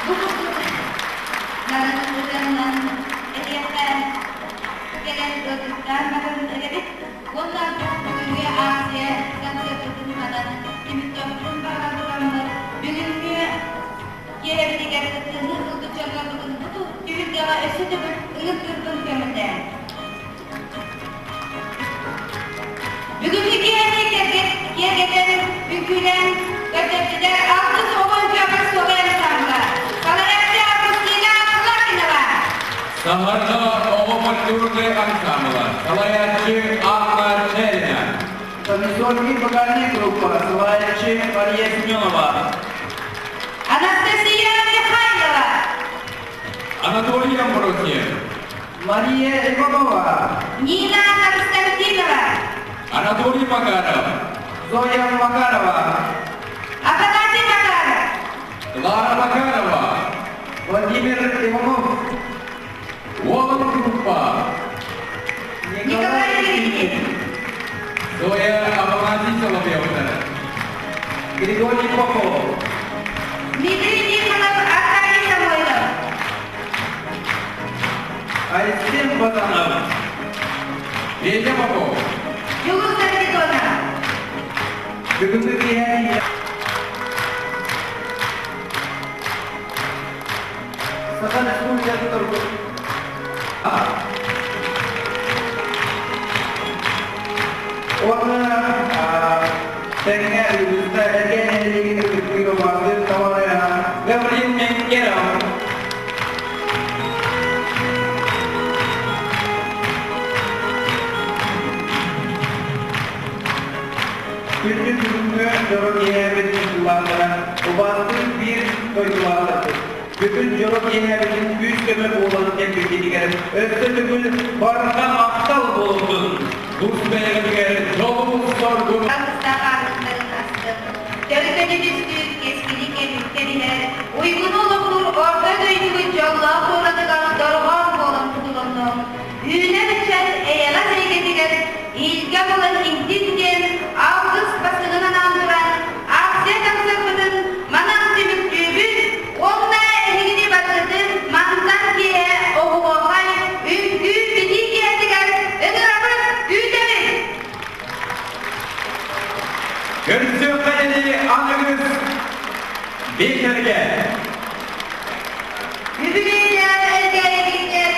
S3: Бу курдук нарын ырыаннан этиэххэ кэлэн ыалдьыттаан баран эрэбит уонна бүгүҥҥү акция концерпытын манан түмүктүөхпүтүн баҕарбытаммыт бүгүҥҥү киэһэбитигэр кыттыыны ылбыт дьоннорбутун бу түһүлгэҕэ өссө төгүл ыҥыртыырбын көҥүллээн. Бүгүҥҥү киэһэни киэргэтэн, үҥкүүлээн көрдөрдүлэр Алтыс оҕо үҥкүүгэ суола ансамбла. Салайааччы Августина Кулакинова.
S10: Саһарга оҕо фольклорнай ансамбла. Салайааччы Анна Чэрина.
S7: Комиссионный вокальная группа. Салайааччы Мария Семенова.
S3: Анастасия Михайлова.
S10: Анатолий Амбросьев.
S7: Мария Иванова.
S3: Нина Константинова.
S10: Анатолий Макаров.
S7: Зоя Макарова.
S3: Афанасий Макаров.
S10: Клара Макарова.
S7: Владимир Иванов.
S10: Уолан группа.
S3: Николай Левитин.
S10: Зоя Афанасий Соловьевна.
S7: Григорий Попов.
S3: Дмитрий Тихонов, Аркадий Самойлов.
S7: Айсен Баданов.
S10: Петя Попов.
S3: Юлуса Харитонова.
S7: Бүгүҥҥү киэһэ Саха Республикатын турбут Уонна тэҥҥэ үгүстэ Эргэ нэһилиэгин ытыктыыр убаастыыр табаарыһа Гаврил Менкеров. Күндү бүгүҥҥү дьоро киэһэбит дойдулаахтара, убаастыыр биир дойдулаахтарбыт. Бүгүн дьоро киэһэбитин күүс-көмө буолан кэлбиккитигэр өссө төгүл барҕа махтал буоллун!
S10: Тус бэйэҕитигэр дьолу-соргуну!
S3: Алгыстаах аартыктарын астык, төлкөнү түстүүр, кэскили кэмиттэн иһэр, уйгуну олохтуур орто дойдугут дьоллоох туоратыгар дорҕоон буолан кутулунну. Үүнэр ыччат эйэҕэс эйгэтигэр иилгэ буолан иҥтин диэн алгыс бастыҥын анаан туран, акция концерпытын манан түмүктүүбүт уонна эһигини барыгытын мантан киэһэ оһуохай үҥкүү битии киэһэтигэр ыҥырабыт, күүтэбит!
S7: Көрсүөххэ диэри аныгыс биэчэргэ!
S3: Үбүлүөйдээх Элгээйигиттэр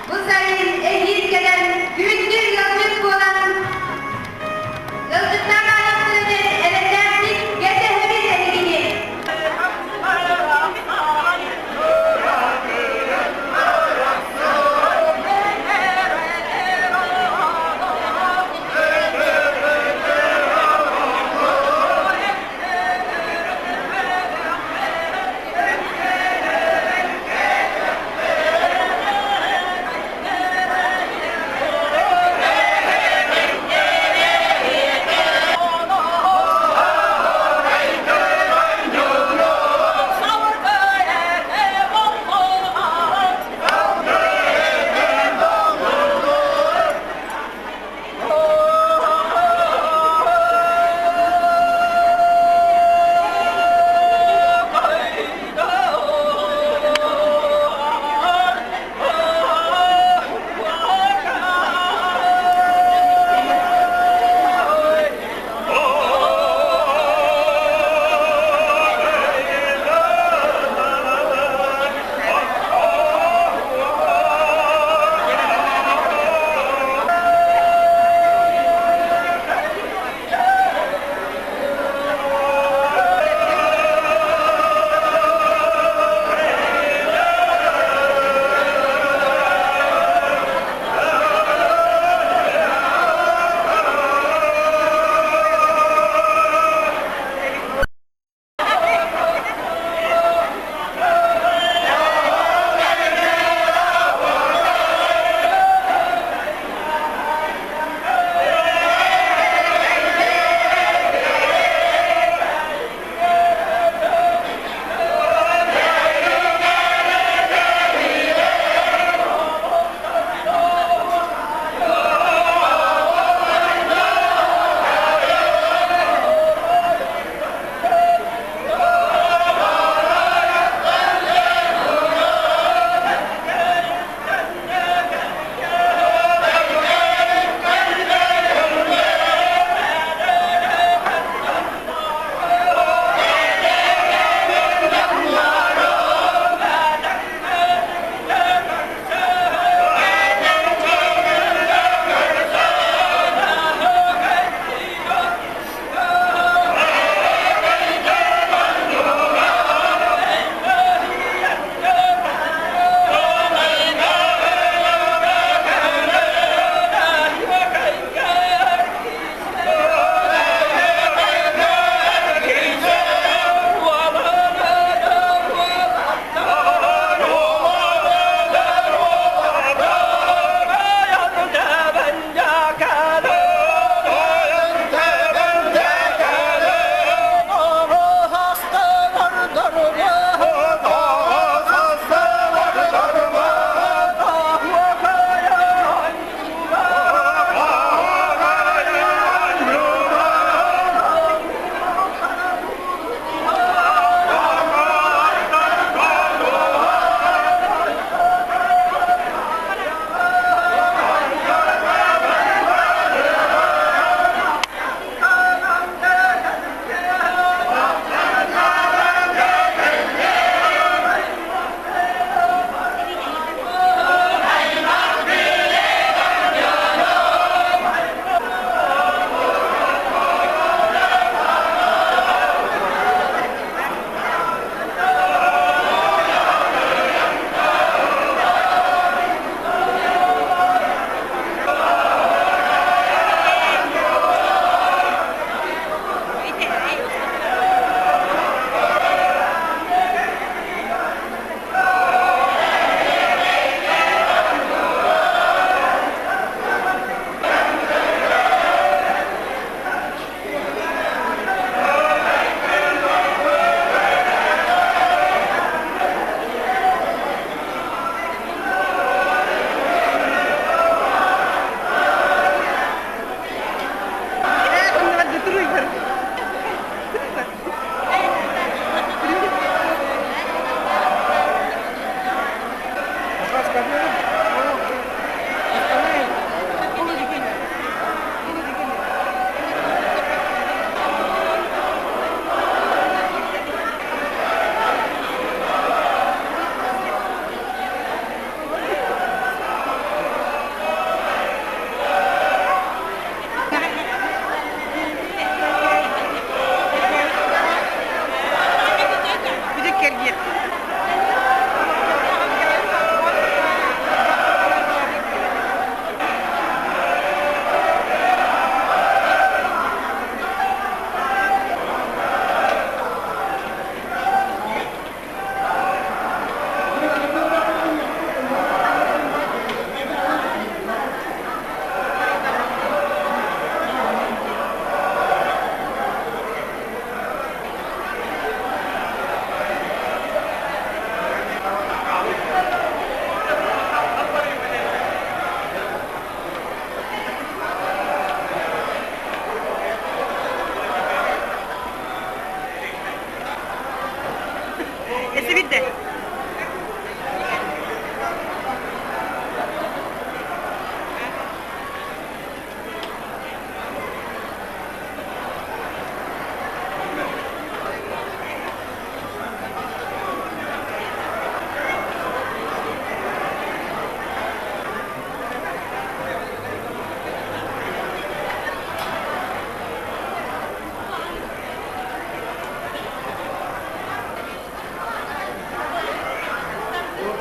S3: бу сайын эһиил кэлэн күндү ыалдьыт буолан ыалдьыттаах ааттарын эрэллээхтик кэтэһэбит эһигини.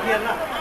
S5: Татьяна.